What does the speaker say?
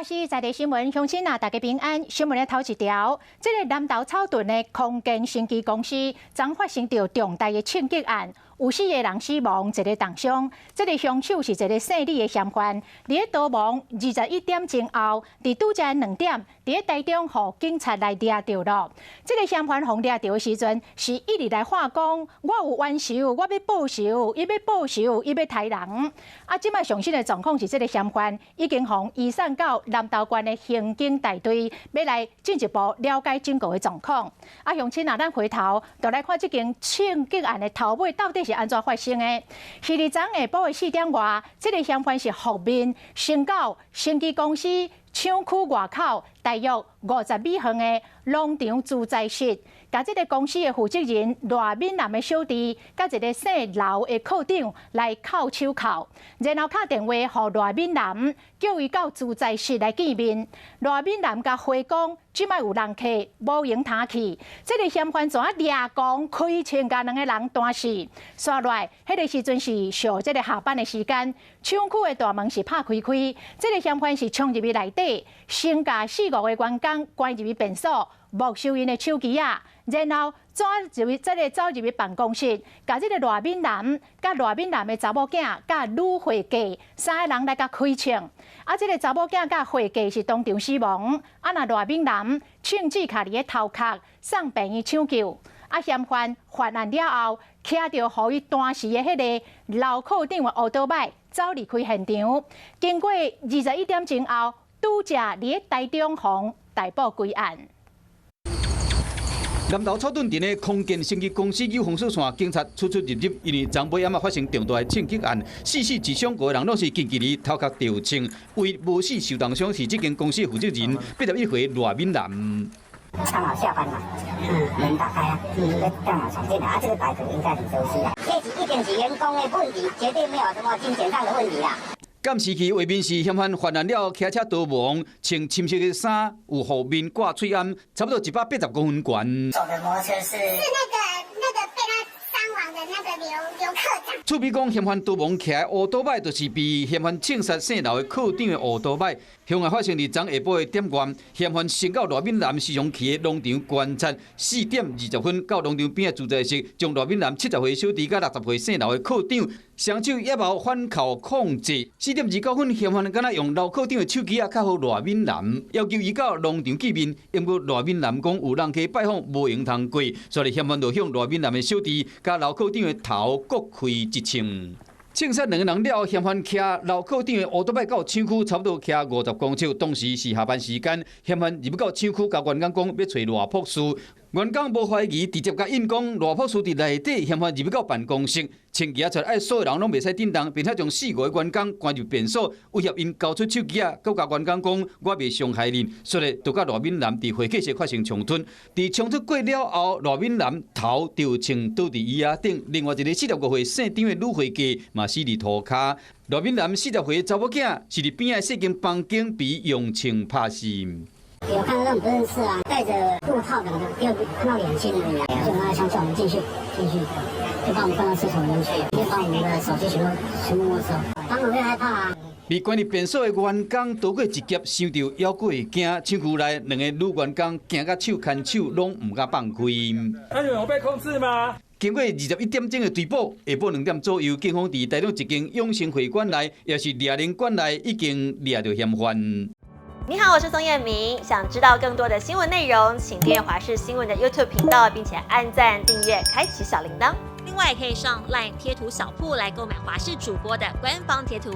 視在地新聞，鄉親啊，大家平安。新聞的頭一條，這个南投草屯的康健生技公司，昨發生著重大的槍擊案，有四个人死亡，一个重傷。這个兇手是一个姓李的嫌犯，佇咧逃亡21點鐘後，佇拄才2點，佇咧台中予警察來掠著囉。這个嫌犯予掠著的時陣，是一直來喊講：我有冤仇，我欲報仇，伊欲報仇，伊欲刣人。啊，這擺上新的狀況是，這个嫌犯已經予移送到南投縣的刑警大隊，欲來進一步了解整個的狀況。啊，鄉親啊，咱回頭就來看這件槍擊案的頭尾到底是按怎發生的。是佇昨下晡的4點外，這个嫌犯是伏面先到生技公司廠區外口大約50米遠的農場駐在室，共這个公司的負責人賴敏南的小弟，佮一个姓劉的課長來銬手銬，然後敲電話予賴敏南，叫伊到駐在室來見面。賴敏南共回講，這擺有人客，無閒通去。這个嫌犯怎掠狂開槍，共兩个人彈死。煞落來，彼个時陣是上這个下班的時間，廠區的大門是拍開開，這个嫌犯是衝入去內底，先共四五个員工關入去便所，沒收𪜶的手機仔，然後走入去，這个走入去辦公室，共這个賴敏南、佮賴敏南的查某囝、佮女會計三个人來共開槍。啊，這个查某囝佮會計是當場死亡。啊，若賴敏南槍支卡佇咧頭殼，送病院搶救。啊，嫌犯犯案了後，騎著予伊彈死的彼个劉課長的烏多擺走離開現場。經過21點鐘後，拄才佇咧台中予逮捕歸案。南投草屯鎮的康健生技公司有封鎖線，警察出出入入，因為昨暝暗仔發生重大的槍擊案，四死一傷五个人攏是近距離頭殼著槍，唯一無死受重傷是這間公司負責人81歲賴敏南。剛好下班嘛，門打開啊，剛好闖進來啊，這個歹徒應該很熟悉啊。這是一定是員工的問題，絕對沒有什麼金錢上的問題啦。監視器畫面是嫌犯犯案了，騎車逃亡，穿深色的衫，有予面掛喙罨，差不多180公分懸。走的摩托車是是那個被他傷亡的那個劉課長。趣味講，嫌犯逃亡騎的烏多擺，就是被嫌犯槍殺姓劉的課長的烏多擺。兇案發生佇昨下晡的點外，嫌犯先到賴敏南時常去的農場觀察，4點20分到農場邊的駐在室，將賴敏南70歲小弟佮60歲姓劉的課長雙手掖後反銬控制。4點29分，嫌犯敢若用劉課長的手機仔敲予賴敏南，要求伊到農場見面。毋過賴敏南講有人客拜訪，無閒通過，所以嫌犯就向賴敏南的小弟佮劉課長的頭各開一槍。槍殺兩個人了後，嫌犯騎劉課長的烏多擺到廠區，差不多騎50公尺。當時是下班時間，嫌犯入到廠區，共員工講欲揣賴博士。員工無懷疑，直接共應講賴博士佇內底。嫌犯入到辦公室，槍支仔出來，所有人攏袂使振動，並且將四五个員工關入便所，威脅𪜶交出手機仔，閣共員工講我袂傷害恁。所以就佮賴敏南佇會客室發生衝突。佇衝突過了後，賴敏南頭著槍倒佇椅仔頂，另外一个45歲姓張的女會計嘛死佇塗跤。賴敏南40歲查某囝是佇邊仔四間房間被用槍拍死。有看到那種不認識啊，戴着護套的，就看到眼睛而已，就拿槍叫我們進去，進去就把我們關到廁所裡面去，就把我們的手機全部全部沒收，當然會害怕啊。被關入便所的員工逃過一劫，想著猶閣會驚。廠區內兩個女員工驚甲手牽手，攏毋敢放開。那你們有被控制嗎？經過21點鐘的追捕，下晡2點左右，警方佇台中一間永生會館內，也是掠人館內，已經掠著嫌犯。你好，我是宋燕明。想知道更多的新聞內容，請訂閱華視新聞的 YouTube 頻道，並且按讚、訂閱、開啟小鈴鐺。另外，可以上 LINE 貼圖小鋪來購買華視主播的官方貼圖。